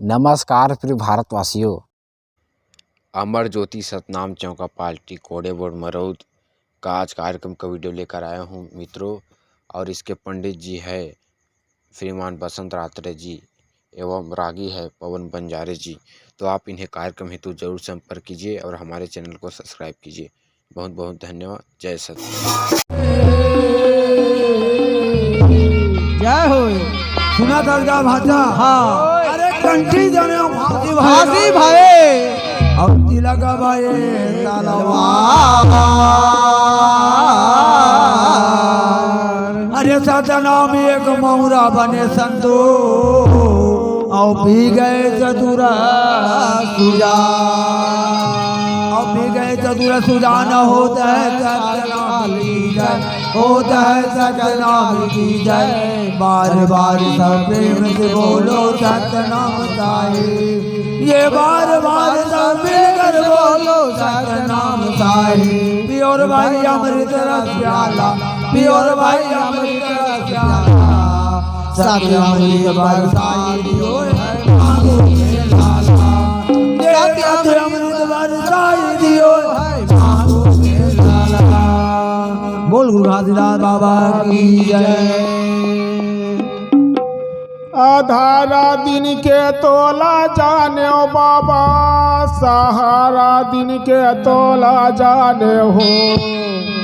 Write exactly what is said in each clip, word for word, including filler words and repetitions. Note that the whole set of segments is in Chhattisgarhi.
नमस्कार प्रिय भारतवासियों। अमर ज्योति सतनाम चौका पार्टी कोड़े बोर्ड मरौद का आज कार्यक्रम का वीडियो लेकर आया हूँ मित्रों, और इसके पंडित जी है श्रीमान बसंत रात्रे जी एवं रागी है पवन बंजारे जी। तो आप इन्हें कार्यक्रम हेतु जरूर संपर्क कीजिए और हमारे चैनल को सब्सक्राइब कीजिए। बहुत बहुत धन्यवाद। जय सत। जय हो। सुना दर्जा भाषा। हाँ। अरे कंठी जने फांसी भाई। फांसी भाई। और तिलक भाई तलवार। अरे सतनाम एक मौरा बने संतो। और पी गए चतुरा सुजान। और पी गए चतुरा सुजान होता है सतनाम की जय। होता है सतनाम की जय। बार बार सब प्रेम से बोलो सतनाम साहिब। ये बार बार सब मिलकर बोलो सतनाम साहिब। पियोर भाई अमृत रस प्याला। पियोर भाई अमृत रस प्याला। सत्य अमृत बरसाई दियो है मांगो के लाला। सत्य अमृत बरसाई दियो है मांगो के लाला। बोल गुरु घासीदास बाबा की जय। अठारह दिन के तोला जाने हो बाबा, सहारा दिन के तोला जाने हो।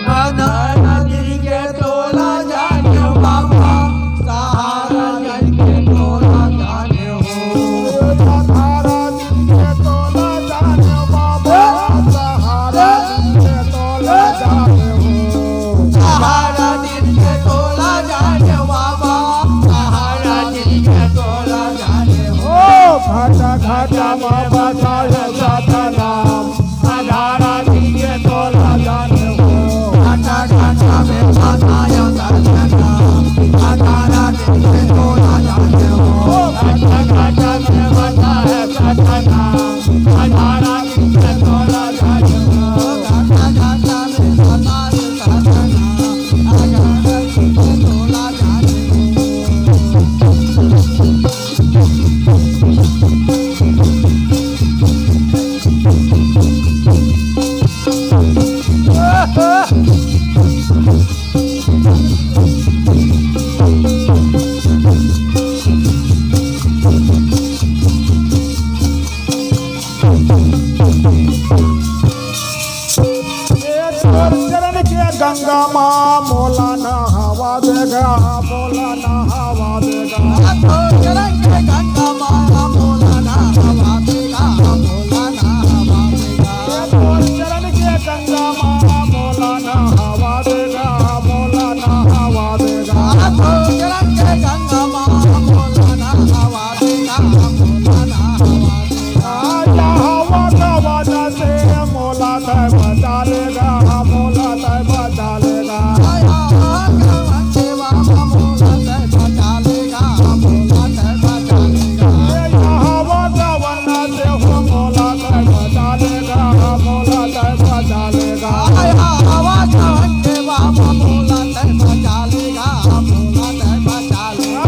अठारह दिन के तोला जाने हो बाबा, सहारा दिन के तोला जाने हो। अठारह दिन के तोला जाने हो बाबा, सहारा दिन के तोला जाने हो। सहारा दिन के तोला जाने बाबा, सहारा दिन के तोला जाने हो। घटा घटा में बतायो सतनाम, अठारह दिन के तोला जाने हो। घटा घटा में बतायो सतनाम, अठारह दिन के तोला जाने हो। घटा घटा में बतायो सतनाम, अठारह दिन के तोला जाने हो। घटा घटा में बतायो सतनाम, ए तोर चरण के गंगा माँ मोला नहावा देगा, मोला नहावा देगा। तोर चरण के गंगा माँ मोला नहावा देगा, मोला नहावा देगा। ए तोर चरण के गंगा माँ मोला नहावा देगा, मोला नहावा देगा। तोर चरण के गंगा माँ मोला नहावा देगा, मोला नहावा देगा। आया हवा गवाना से मोला तय बचा लेगा, मोला तय बचा लेगा। आया हवा गवाना से बाबा मोला तय बचा लेगा, मोला तय बचा लेगा। आया हवा गवाना से हो मोला तय बचा लेगा, मोला तय बचा लेगा। आया हवा गवाना से बाबा मोला तय बचा लेगा, मोला तय बचा लेगा।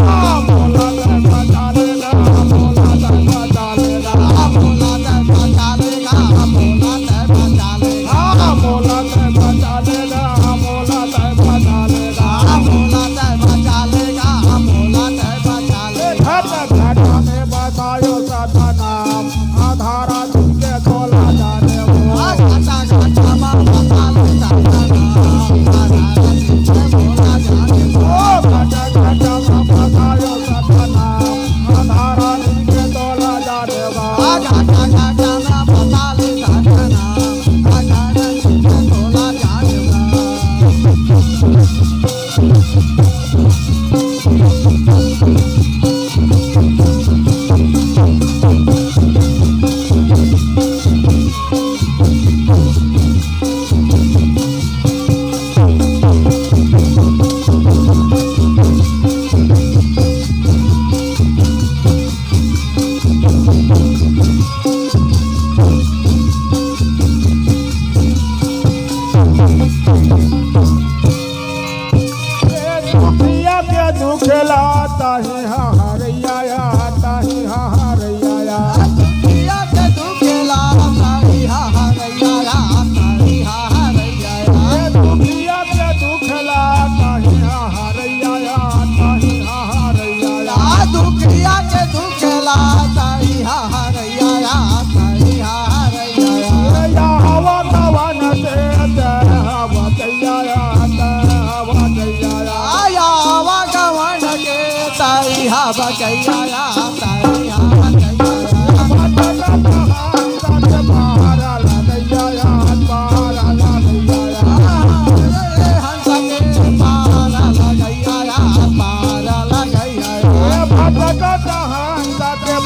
दुखिया के दुख लाता ही हरैया, आता ही हरैया।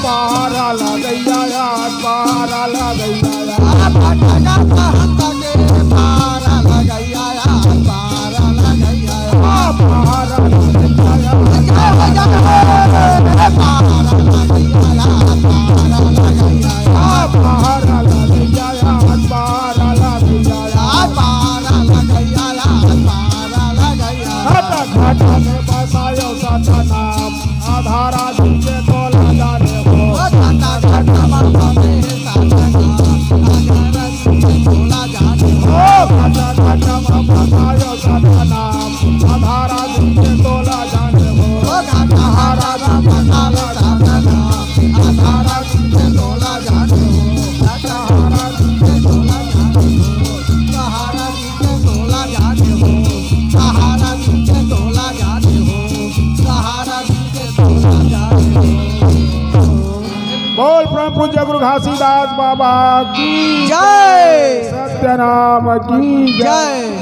पहारा लगैया यार, पहारा लगैया यार। पहारा लगैया यार, पहारा लगैया यार। पहारा लगैया यार, पहारा लगैया यार। पहारा लगैया यार, पहारा लगैया यार। पहारा लगैया यार, पहारा लगैया यार। घट घट में बसायो सतनाम। आधारा जी के तोला जाने हो। ओ घटा घटा बाबा में साजना, आधारा जी के तोला जाने हो। ओ घटा घटा बाबा आयो सतनाम, आधारा जी के तोला जाने हो। ओ घटा घटा बाबा में साजना, आधारा जी के तोला जाने हो। आधारा जी के तोला जाने हो। आधारा जी के तोला जाने हो। आधारा जी के तोला जाने हो। आधारा जी के तोला जाने हो। बोल परम पूज्य गुरु घासीदास बाबा की जय। सत्यनाम की जय। जय।